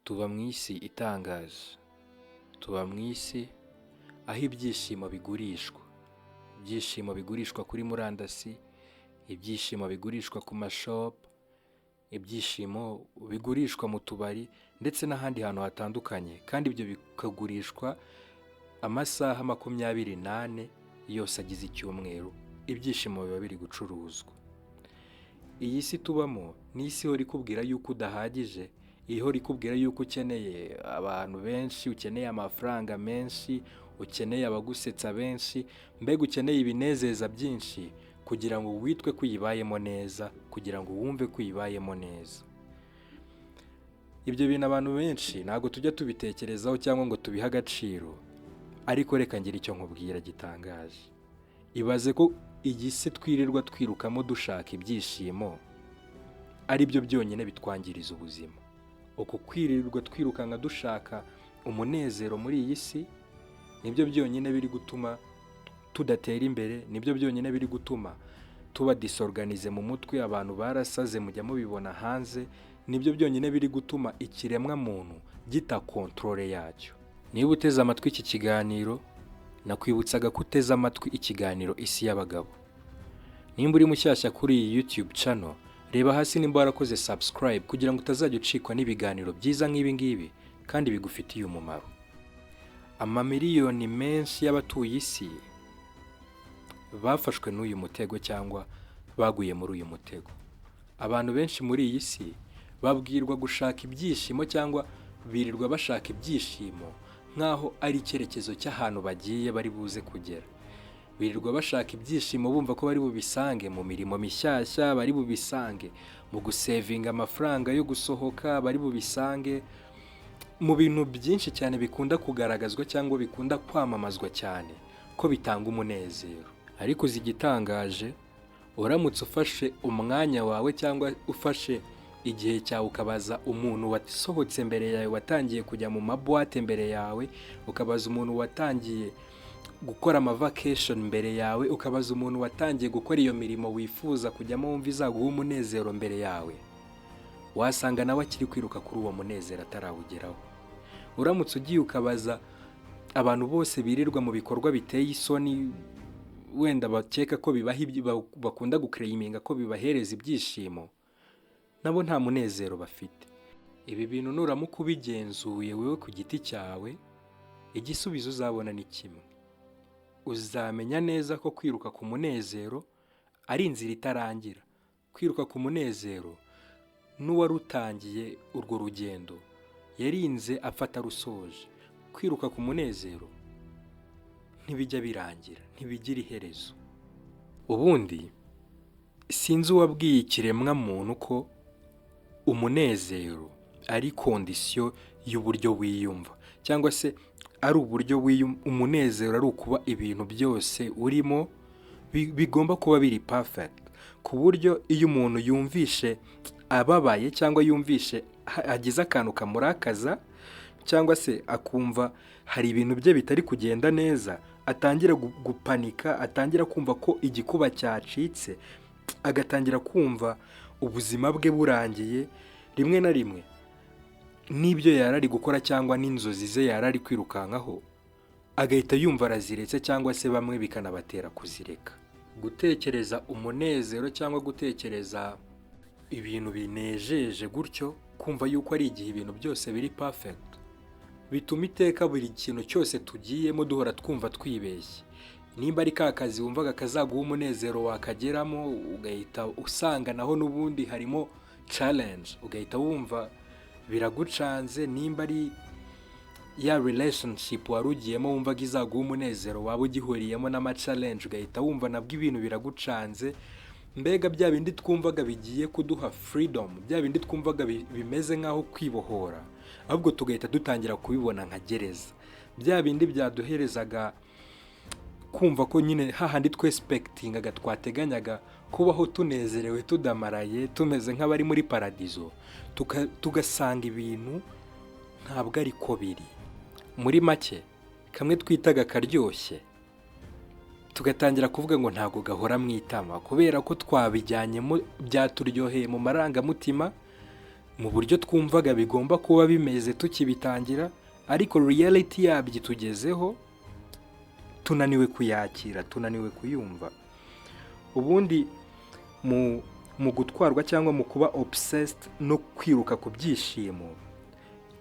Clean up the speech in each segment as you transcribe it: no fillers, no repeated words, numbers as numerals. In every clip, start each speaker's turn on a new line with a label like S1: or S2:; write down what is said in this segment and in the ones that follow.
S1: Tuba mu isi itangaje, tuba mu isi aho ibyishimo bigurishwa, ibyishimo bigurishwa kuri murandasi, ibyishimo bigurishwa ku ma shop, ibyishimo bigurishwa mu tubari ndetse n'ahandi hantu hatandukanye, kandi ibyo bikagurishwa amasaha 24 yose agize icyumweru, ibyishimo biba biri gucuruzwa. Iyi si tubamo ni isi ihora ikubwira yuko udahagije, ihora ikubwira yuko ukeneye abantu benshi, ukeneye amafaranga menshi, ukeneye abagusetsa benshi, mbega ukeneye ibinezeza byinshi kugira ngo witwe ko uyibayemo neza, kugira ngo wumve ko uyibayemo neza. Ibyo bintu abantu benshi ntabwo tujya tubitekerezaho cyangwa ngo tubihe agaciro, ariko reka ngire icyo nkubwira gitangaje. Ibaze ko iyi si twirirwa twirukamo dushaka ibyishimo ari byo byonyine bitwangiriza ubuzima. Uku kwirirwa twirukanka dushaka umunezero muri iyi si nibyo byonyine biri gutuma tudatera imbere, nibyo byonyine biri gutuma tuba disorganisé mu mutwe, abantu barasaze mujya mubibona hanze, nibyo byonyine biri gutuma ikiremwa muntu gita contrôle yacyo. Niba uteze amatwi iki kiganiro, nakwibutsaga ko uteze amatwi ikiganiro Isi y'Abagabo. Nimba uri mushyashya kuri iyi YouTube channel, reba hasi nimba warakoze subscribe kugira ngo utazajya ucikwa n'ibiganiro byiza nk'ibi ngibi kandi bigufitiye umumaro. Amamiliyoni menshi y'abatuye isi bafashwe n'uyu mutego cyangwa baguye muri uyu mutego. Abantu benshi muri iyi si babwirwa gushaka ibyishimo cyangwa birirwa bashaka ibyishimo nk'aho ari icyerekezo cy'ahantu bagiye bari buze kugera. Birirwa bashaka ibyishimo bumva ko bari bubisange mu mirimo mishyashya, bari bubisange mu gusevinga amafaranga yo gusohoka, bari bubisange mu bintu byinshi cyane bikunda kugaragazwa cyangwa bikunda kwamamazwa cyane ko bitanga umunezero. Ariko uzi igitangaje? Uramutse ufashe umwanya wawe cyangwa ufashe igihe cyawe ukabaza umuntu wasohotse mbere yawe, watangiye kujya mu ma boîte mbere yawe, ukabaza umuntu watangiye gukora ama vacation mbere yawe, ukabaza umuntu watangiye gukora iyo mirimo wifuza kujyamo wumva izaguha umunezero mbere yawe, wasanga nawe akiri kwiruka kuri uwo munezero atarawugeraho. Uramutse ugiye ukabaza abantu bose birirwa mu bikorwa biteye isoni, wenda bakeka ko bibaha bakunda guclaiminga ko bibahereza ibyishimo, nabo nta munezero bafite. Ibi bintu nuramuka ubigenzuye wowe ku giti cyawe, igisubizo uzabona ni kimwe: uzamenya neza ko kwiruka ku munezero ari inzira itarangira. Kwiruka ku munezero, n'uwarutangiye urwo rugendo yarinze apfa atarusoje. Kwiruka ku munezero ntibijya birangira, ntibigira iherezo. Ubundi sinzi uwabwiye ikiremwamuntu ko umunezero ari condition y'uburyo wiyumva, cyangwa se ari uburyo umunezero ari ukuba ibintu byose urimo bigomba kuba biri perfect, ku buryo iyo umuntu yumvishe ababaye cyangwa yumvishe agize akantu kamurakaza, cyangwa se akumva hari ibintu bye bitari kugenda neza, atangira gupanika, atangira kumva ko igikuba cyacitse, agatangira kumva ubuzima bwe burangiye. Rimwe na rimwe n'ibyo yari ari gukora cyangwa n'inzozi ze yari ari kwirukankaho agahita yumva araziretse, cyangwa se bamwe bikanabatera kuzireka. Gutekereza umunezero cyangwa gutekereza ibintu binejeje gutyo, kumva yuko ari igihe ibintu byose biri perfect, bituma iteka buri kintu cyose tugiyemo duhora twumva twibeshye. Nimba ari ka kazi wumvaga kazaguha umunezero, wakageramo ugahita usanga naho n'ubundi harimo challenge, ugahita wumva biragucanze. Nimba ari ya relationship wari ugiyemo wumvaga izaguha umunezero, waba ugihuriyemo n'ama challenge ugahita wumva nabwo ibintu biragucanze. Mbega bya bindi twumvaga bigiye kuduha freedom, bya bindi twumvaga bimeze nk'aho kwibohora, ahubwo tugahita dutangira kubibona nka gereza. Bya bindi byaduherezaga kumva ko nyine hahandi twexpectingaga, twateganyaga kubaho tunezerewe, tudamaraye, tumeze nk'abari muri paradizo, tugasanga ibintu ntabwo ari ko biri. Muri make, kamwe twitaga karyoshye tugatangira kuvuga ngo ntabwo gahora mu itama, kubera ko twabijyanyemo, byaturyoheye mu marangamutima. Mu buryo twumvaga bigomba kuba bimeze tukibitangira, ariko reality yabyo itugezeho tunaniwe kuyakira, tunaniwe kuyumva. Ubundi mu gutwarwa cyangwa mu kuba obsessed no kwiruka ku byishimo,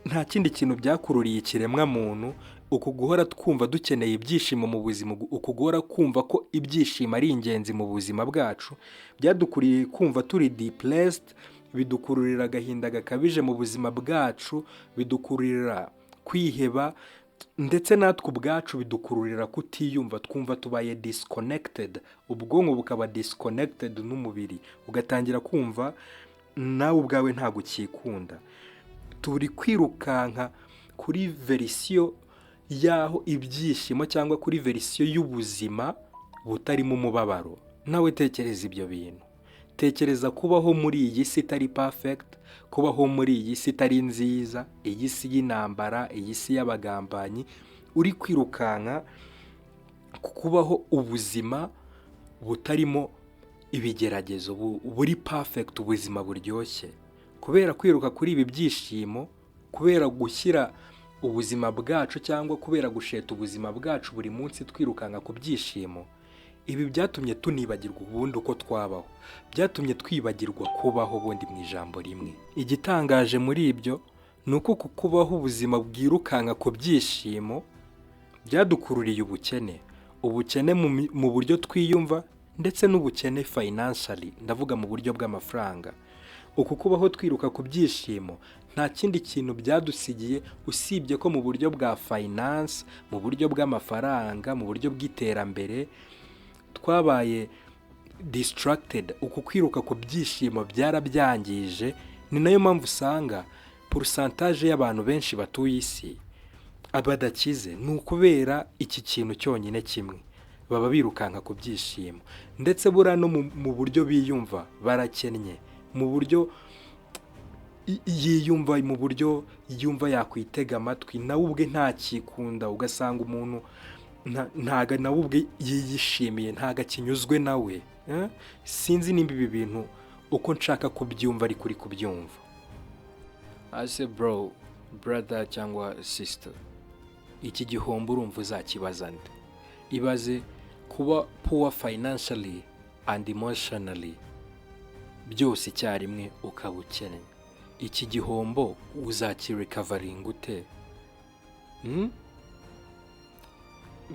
S1: nta kindi kintu byakururiye ikiremwa muntu. Uku guhora twumva dukeneye ibyishimo mu buzima, uku guhora kumva ko ibyishimo ari ingenzi mu buzima bwacu, byadukuriye kumva turi depressed, bidukururira agahinda gakabije mu buzima bwacu, bidukururira kwiheba, ndetse natwe ubwacu bidukururira kutiyumva, twumva tubaye disconnected, ubwonko bukaba disconnected n'umubiri, ugatangira kumva nawe ubwawe ntabwo ukikunda. Turi kwirukanka kuri version y'aho ibyishimo cyangwa kuri version y'ubuzima butarimo umubabaro. Nawe tekereza ibyo bintu, tekereza kubaho muri iyi si itari perfect, kubaho muri iyi si itari nziza, iyi si y'intambara, iyi si y'abagambanyi, uri kwirukanka kubaho ubuzima butarimo ibigeragezo, buri perfect, ubuzima buryoshye. Kubera kwiruka kuri ibi byishimo, kubera gushyira ubuzima bwacu cyangwa kubera gusheta ubuzima bwacu buri munsi twirukanka ku byishimo, ibi byatumye tunibagirwa ubundi uko twabaho, byatumye twibagirwa kubaho ubundi mu ijambo rimwe. Igitangaje muri ibyo ni uko uku kubaho ubuzima bwirukanka ku byishimo byadukururiye ubukene, ubukene mu buryo twiyumva ndetse n'ubukene financially, ndavuga mu buryo bw'amafaranga. Uku kubaho twiruka ku byishimo nta kindi kintu byadusigiye usibye ko mu buryo bwa finance, mu buryo bw'amafaranga, mu buryo bw'iterambere twabaye distracted. Uku kwiruka ku byishimo byarabyangije. Ni nayo mpamvu usanga pourcentage y'abantu benshi batuye isi badakize, ni ukubera iki kintu cyonyine kimwe: baba birukanka ku byishimo. Ndetse buriya no mu buryo biyumva barakennye, mu buryo yiyumva, mu buryo yumva yakwitega amatwi, nawe ubwe ntakikunda. Ugasanga umuntu ntago nawe ubwe yiyishimiye, ntago akinyuzwe nawe, eh? Sinzi nimba ibi bintu uko nshaka kubyumva ariko uri kubyumva. Ase bro, brother cyangwa sister, iki gihombo urumva uzakibaza nde? Ibaze kuba poor financially and emotionally, byose icyarimwe, ukaba ukennye. Iki gihombo uzakirecoveringa ute?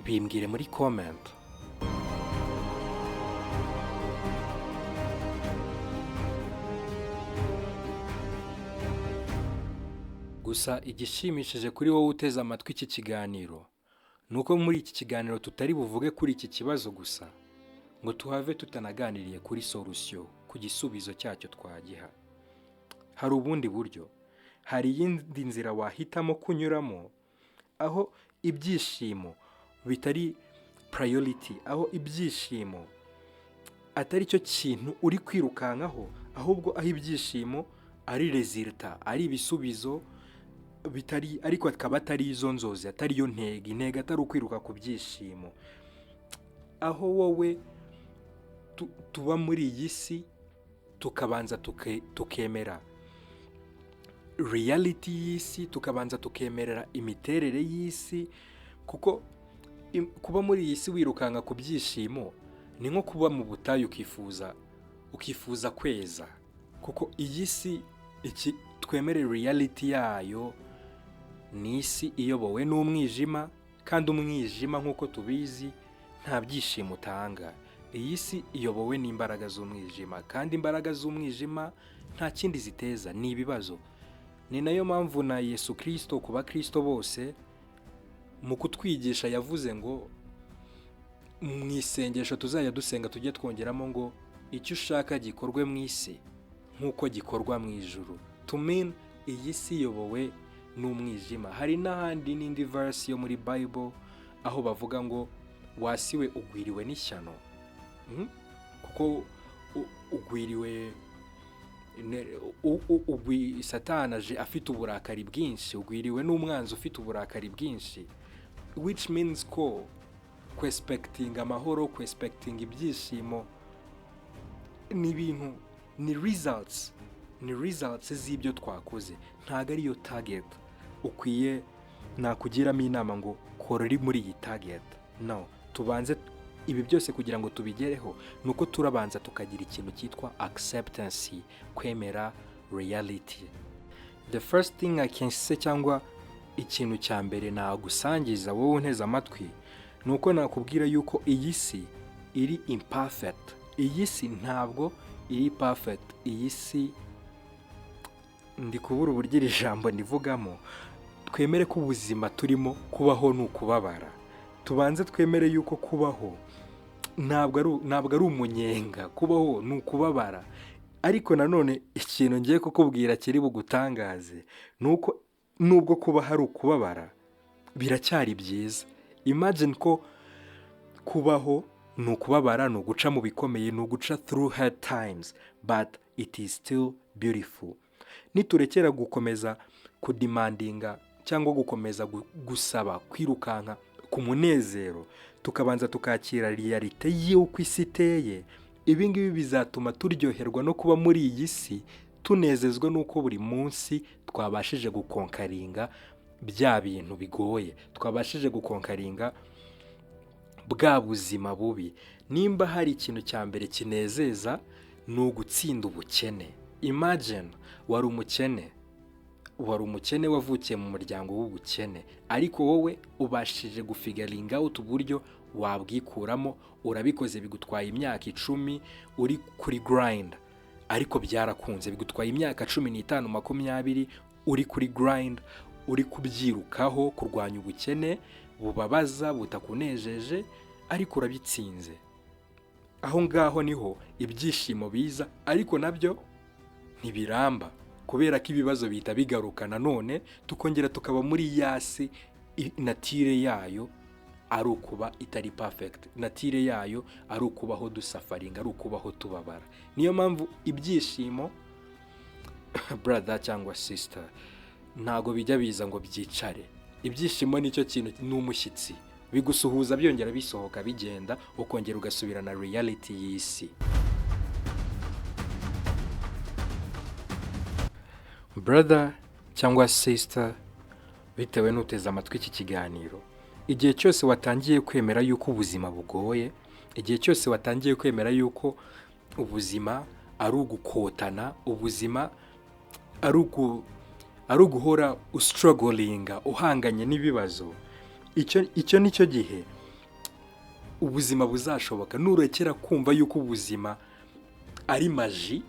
S1: Bimbwire muri comment. Gusa igishimishije kuri wowe uteze amatwi iki kiganiro ni uko muri iki kiganiro tutari buvuge kuri iki kibazo gusa ngo tuhave tutanaganiriye kuri solution, ku gisubizo cyacyo twagiha. Hari ubundi buryo, hari iyindi nzira wahitamo kunyuramo aho ibyishimo bitari priority, aho ibyishimo atari cyo kintu uri kwirukankaho, ahubwo aho ibyishimo ari result, ari ibisubizo bitari, ariko akaba atari izo nzozi, atari yo ntego. Intego atari ukwiruka ku byishimo. Aho wowe tuba muri iyi si tukabanza tukemera reality y'isi, tukabanza tukemerera imiterere y'isi, kuko kuba muri iyi si wirukanka ku byishimo ni nko kuba mu butayu ukifuza kweza. Kuko iyi si, iki twemere reality yayo, ni isi iyobowe n'umwijima, kandi umwijima nk'uko tubizi nta byishimo utanga. Iyi si iyobowe n'imbaraga z'umwijima, kandi imbaraga z'umwijima nta kindi ziteza, ni ibibazo. Ni nayo mpamvu na Yesu Kirisito, ku bakirisito bose, mu kutwigisha yavuze ngo mu isengesho tuzajya dusenga tujye twongeramo ngo "Icyo ushaka gikorwe mu isi nk'uko gikorwa mu ijuru." To mean iyi si iyobowe n'umwijima. Hari n'ahandi n'indi verse yo muri Bible aho bavuga ngo "Wa si we, ugwiriwe n'ishyano, Kuko ugwiriwe Satani aje afite uburakari bwinshi, ugwiriwe n'umwanzi ufite uburakari bwinshi." Which means ko kwexpectinga amahoro, kwexpectinga ibyishimo ni ibintu, ni results. Ni results z'ibyo twakoze, ntabwo ariyo target. Ukwiye nakugiramo inama ngo kora uri muri iyi target. No tubanze ibi byose kugira ngo tubigereho, ni uko turabanza tukagira ikintu cyitwa acceptance, kwemera reality. The first thing I can say, cyangwa ikintu cya mbere nagusangiza wowe unteze amatwi, ni uko nakubwira yuko iyi si iri imperfect. Iyi si ntabwo iri perfect. Iyi si, ndi kubura uburyo iri jambo ndivugamo. Twemere ko ubuzima turimo, kubaho ni ukubabara. Tubanze twemere yuko kubaho ntabwo ari umunyenga, kubaho ni ukubabara. Ariko nanone ikintu ngiye kukubwira kiri bugutangaze ni uko nubwo kuba hari ukubabara, biracyari byiza. Imagine ko kubaho ni ukubabara, ni uguca mu bikomeye, ni uguca through hard times, but it is still beautiful. Niturekera gukomeza kudemandinga cyangwa gukomeza gusaba kwirukanka ku munezero, tukabanza tukakira réalité y'uko isi iteye, ibi ngibi bizatuma turyoherwa no kuba muri iyi si, tunezezwa n'uko buri munsi twabashije guconqueringa bya bintu bigoye, twabashije guconqueringa bwa buzima bubi. Nimba hari ikintu cya mbere kinezeza, ni ugutsinda ubukene. Imagine wari umukene, wari umukene, wavukiye mu muryango w'ubukene, ariko wowe ubashije gufiguringa out uburyo wabwikuramo. Urabikoze, bigutwaye imyaka 10 uri kuri grind, ariko byarakunze. Bigutwaye imyaka 15, 20 uri kuri grind, uri kubyirukaho, kurwanya ubukene bubabaza, butakunejeje, ariko urabitsinze. Aho ngaho niho ibyishimo biza, ariko nabyo ntibiramba, kubera ko ibibazo bihita bigaruka nanone, tukongera tukaba muri ya si nature yayo ari ukuba itari perfect, nature yayo ari ukubaho dusufferinga, ari ukubaho tubabara. Niyo mpamvu ibyishimo, brother cyangwa sister, ntago bijya biza ngo byicare. Ibyishimo nicyo kintu, ni umushyitsi, bigusuhuza byongera bisohoka bigenda, ukongera ugasubirana reality y'isi. Brother cyangwa sister, bitewe n'uteze amatwi iki kiganiro, igihe cyose watangiye kwemera yuko ubuzima bugoye, igihe cyose watangiye kwemera yuko ubuzima ari ugukotana, ubuzima ari uguhora ustrugglinga, uhanganye n'ibibazo, icyo ni cyo gihe ubuzima buzashoboka. Nurekera kumva yuko ubuzima ari magie,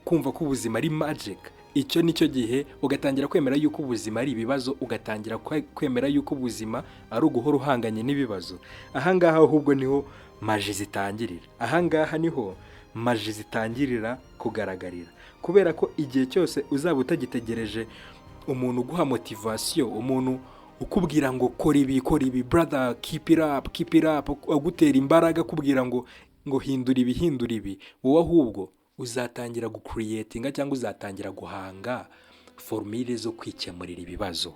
S1: kumva ko ubuzima ari magic, icyo ni cyo gihe ugatangira kwemera yuko ubuzima ari ibibazo, ugatangira kwemera yuko ubuzima ari uguhora uhanganye n'ibibazo, ahangaha ahubwo niho magie zitangirira. Ahangaha niho magie zitangirira kugaragarira, kubera ko igihe cyose uzaba utagitegereje umuntu uguha motivation, umuntu ukubwira ngo "Kora ibi, kora ibi, brother, keep it up, keep it up," agutera imbaraga, akubwira ngo "Hindura ibi, hindura ibi," wowe ahubwo uzatangira gucreatinga cyangwa uzatangira guhanga formule zo kwikemurira ibibazo.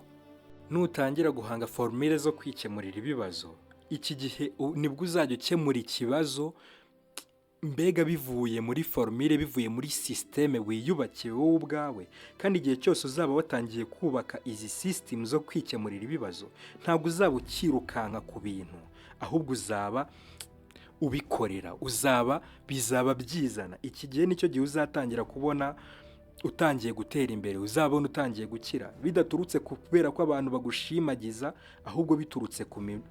S1: Nutangira guhanga formule zo kwikemurira ibibazo, iki gihe nibwo uzajya ukemura ikibazo, mbega bivuye muri formule, bivuye muri système wiyubakiye wowe ubwawe. Kandi igihe cyose uzaba watangiye kubaka izi sisitemu zo kwikemurira ibibazo, ntabwo uzaba ukirukanka ku bintu, ahubwo uzaba ubikorera, uzaba bizaba byizana. Iki gihe nicyo gihe uzatangira kubona utangiye gutera imbere, uzabona utangiye gukira, bidaturutse kubera ko abantu bagushimagiza, ahubwo biturutse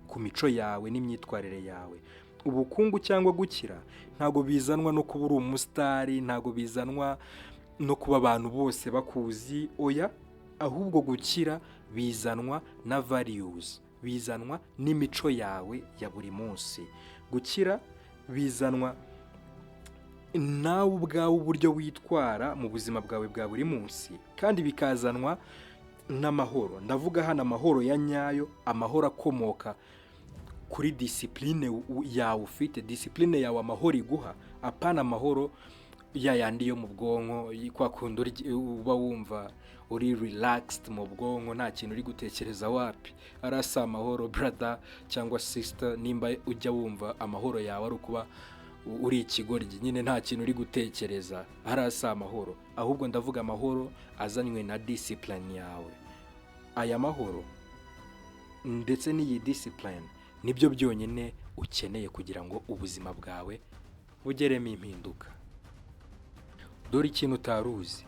S1: ku mico yawe n'imyitwarire yawe. Ubukungu cyangwa gukira ntabwo bizanwa no kuba uri umusitari, ntabwo bizanwa no kuba abantu bose bakuzi, oya. Ahubwo gukira bizanwa na values, bizanwa n'imico yawe ya buri munsi. Gukira bizanwa nawe ubwawe, uburyo witwara mu buzima bwawe bwa buri munsi, kandi bikazanwa n'amahoro. Ndavuga hano amahoro ya nyayo, amahoro akomoka kuri discipline yawe ufite, discipline yawe, amahoro iguha, apana amahoro ya yandi yo mu bwonko, kwa kundi uba wumva uri relaxed mu bwonko, nta kintu uri gutekereza. Wapi, arasa amahoro, brother cyangwa sister. Nimba ujya wumva amahoro yawe ari ukuba uri ikigoryi nyine, nta kintu uri gutekereza. Hariya si amahoro, ahubwo ndavuga amahoro azanywe na discipline yawe. Aya mahoro ndetse n'iyi discipline nibyo byonyine ukeneye kugira ngo ubuzima bwawe bugeremo impinduka. Dore ikintu utari uzi: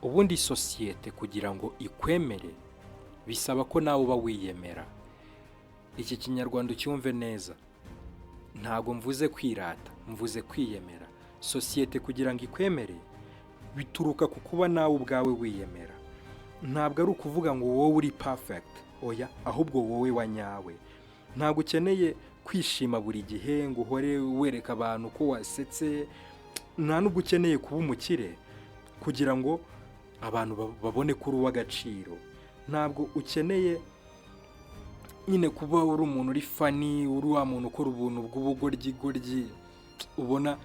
S1: ubundi sosiyete kugira ngo ikwemere bisaba ko nawe uba wiyemera. Iki Kinyarwanda ucyumve neza, ntabwo mvuze kwirata, mvuze kwiyemera. Sosiyete kugira ngo ikwemere bituruka ku kuba nawe ubwawe wiyemera. Ntabwo ari ukuvuga ngo wowe uri perfect, oya, ahubwo wowe wa nyawe. Ntabwo ukeneye kwishima buri gihe ngo uhore wereka abantu ko wasetse. Nta nubwo ukeneye kuba umukire kugira ngo abantu babone ko uri uw'agaciro. Ntabwo ukeneye nyine kuba uri umuntu uri funny, uri wa muntu ukora ubuntu bw'ubugoryi ubona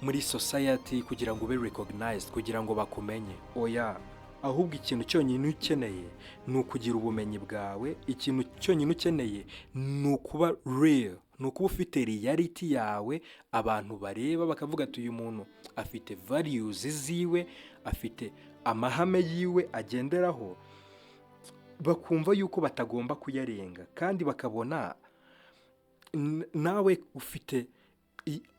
S1: muri society kugira ngo ube recognized, kugira ngo bakumenye. Oya, ahubwo ikintu cyonyine ukeneye ni ukugira ubumenyi bwawe. Ikintu cyonyine ukeneye ni ukuba real, ni ukuba ufite reality yawe abantu bareba bakavuga ati: "Uyu muntu afite values ziwe, afite amahame yiwe agenderaho," bakumva yuko batagomba kuyarenga, kandi bakabona nawe ufite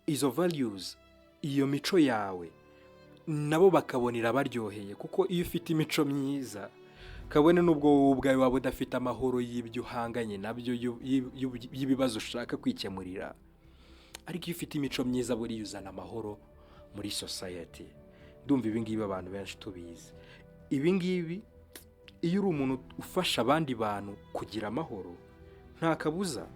S1: izo values, iyo mico yawe, nabo bakabona irabaryoheye. Kuko iyo ufite imico myiza, kabone n'ubwo wowe ubwawe waba udafite amahoro y'ibyo uhanganye nabyo, y'ibibazo ushaka kwikemurira, ariko iyo ufite imico myiza buriya uzana amahoro muri society. Ndumva ibi ngibi abantu benshi tubizi. Ibi ngibi, iyo uri umuntu ufasha abandi bantu kugira amahoro, nta kabuza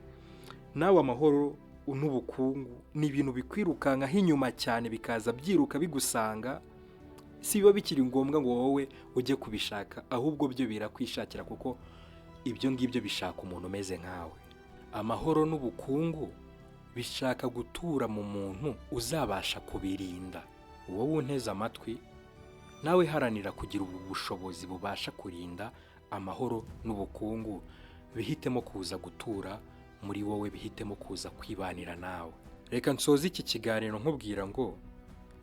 S1: nawe amahoro n'ubukungu ni ibintu bikwirukankaho inyuma cyane, bikaza byiruka bigusanga. Si biba bikiri ngombwa ngo wowe ujye kubishaka, ahubwo byo birakwishakira, kuko ibyo ngibyo bishaka umuntu umeze nkawe. Amahoro n'ubukungu bishaka gutura mu muntu uzabasha kubirinda. Wowe unteze amatwi, nawe haranira kugira ubu bushobozi bubasha kurinda amahoro n'ubukungu bihitemo kuza gutura muri wowe, bihitemo kuza kwibanira nawe. Reka nsoze iki kiganiro nkubwira ngo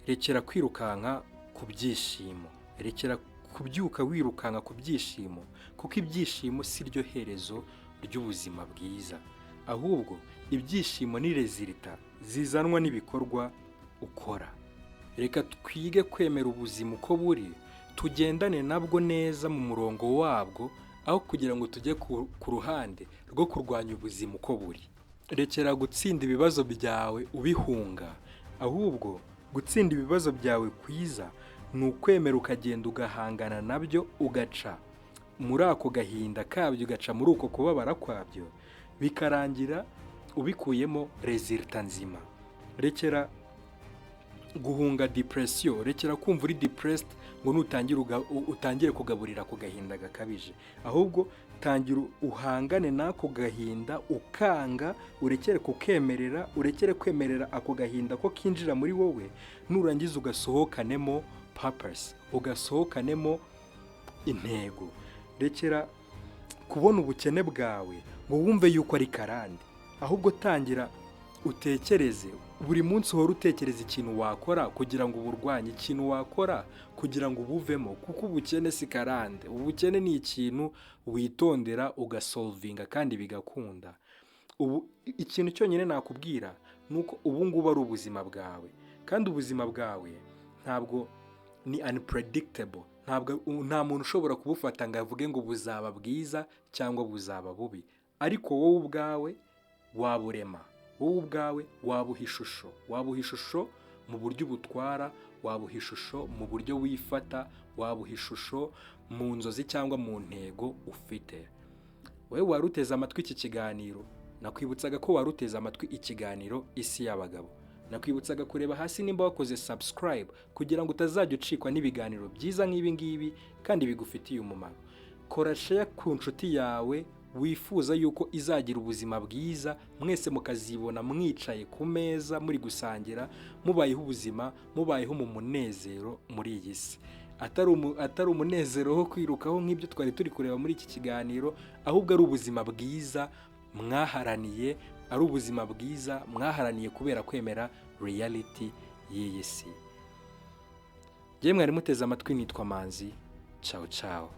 S1: rekera kwirukanka ku byishimo, rekera kubyuka wirukanka ku byishimo, kuko ibyishimo si ryo herezo ry'ubuzima bwiza. Ahubwo ibyishimo ni result zizanwa n'ibikorwa ukora. Reka twige kwemera ubuzima uko buri, tugendane nabwo neza mu murongo wabwo, aho kugira ngo tujye ku ruhande rwo kurwanya ubuzima uko buri. Rekera gutsinda ibibazo byawe ubihunga, ahubwo gutsinda ibibazo byawe kwiza ni ukwemera ukagenda ugahangana nabyo, ugaca muri ako gahinda kabyo, ugaca muri uko kubabara kwabyo, bikarangira ubikuyemo result nzima. Rekera guhunga depression, rekera kumva uri depressed ngo nutangire utangire kugaburira ku gahinda gakabije. Ahubwo tangira uhangane n'ako gahinda, ukanga urekere kukemerera, urekere kwemerera ako gahinda ko kinjira muri wowe. Nurangiza ugasohokanemo purpose, ugasohokanemo intego. Rekera kubona ubukene bwawe ngo wumve yuko ari karande, ahubwo tangira utekereze buri munsi, uhora utekereza ikintu wakora kugira ngo uburwanye, ikintu wakora kugira ngo ubuvemo, kuko ubukene si karande. Ubukene ni ikintu witondera ugasolvinga kandi bigakunda. Ubu ikintu cyonyine nakubwira ni uko ubu ngubu ari ubuzima bwawe, kandi ubuzima bwawe ntabwo ni unpredictable. Ntabwo nta muntu ushobora kubufata ngo avuge ngo buzaba bwiza cyangwa buzaba bubi, ariko wowe ubwawe waburema, wowe ubwawe wabuha ishusho, wabuha ishusho mu buryo ubutwara, wabuha ishusho mu buryo wifata, wabuha ishusho mu nzozi cyangwa mu ntego ufite. Wowe wari uteze amatwi iki kiganiro, nakwibutsaga ko wari uteze amatwi ikiganiro Isi y'Abagabo. Nakwibutsaga kureba hasi nimba wakoze subscribe kugira ngo utazajya ucikwa n'ibiganiro byiza nk'ibi ngibi kandi bigufitiye umumaro. Kora share ku nshuti yawe wifuza yuko izagira ubuzima bwiza, mwese mukazibona mwicaye ku meza muri gusangira, mubayeho ubuzima, mubayeho mu munezero muri iyi si, atari umunezero wo kwirukaho nk'ibyo twari turi kureba muri iki kiganiro, ahubwo ari ubuzima bwiza mwaharaniye, ari ubuzima bwiza mwaharaniye kubera kwemera. reality y'iyi si. Yewe, mwari muteze amatwi, nitwa Manzi. Ciao ciao.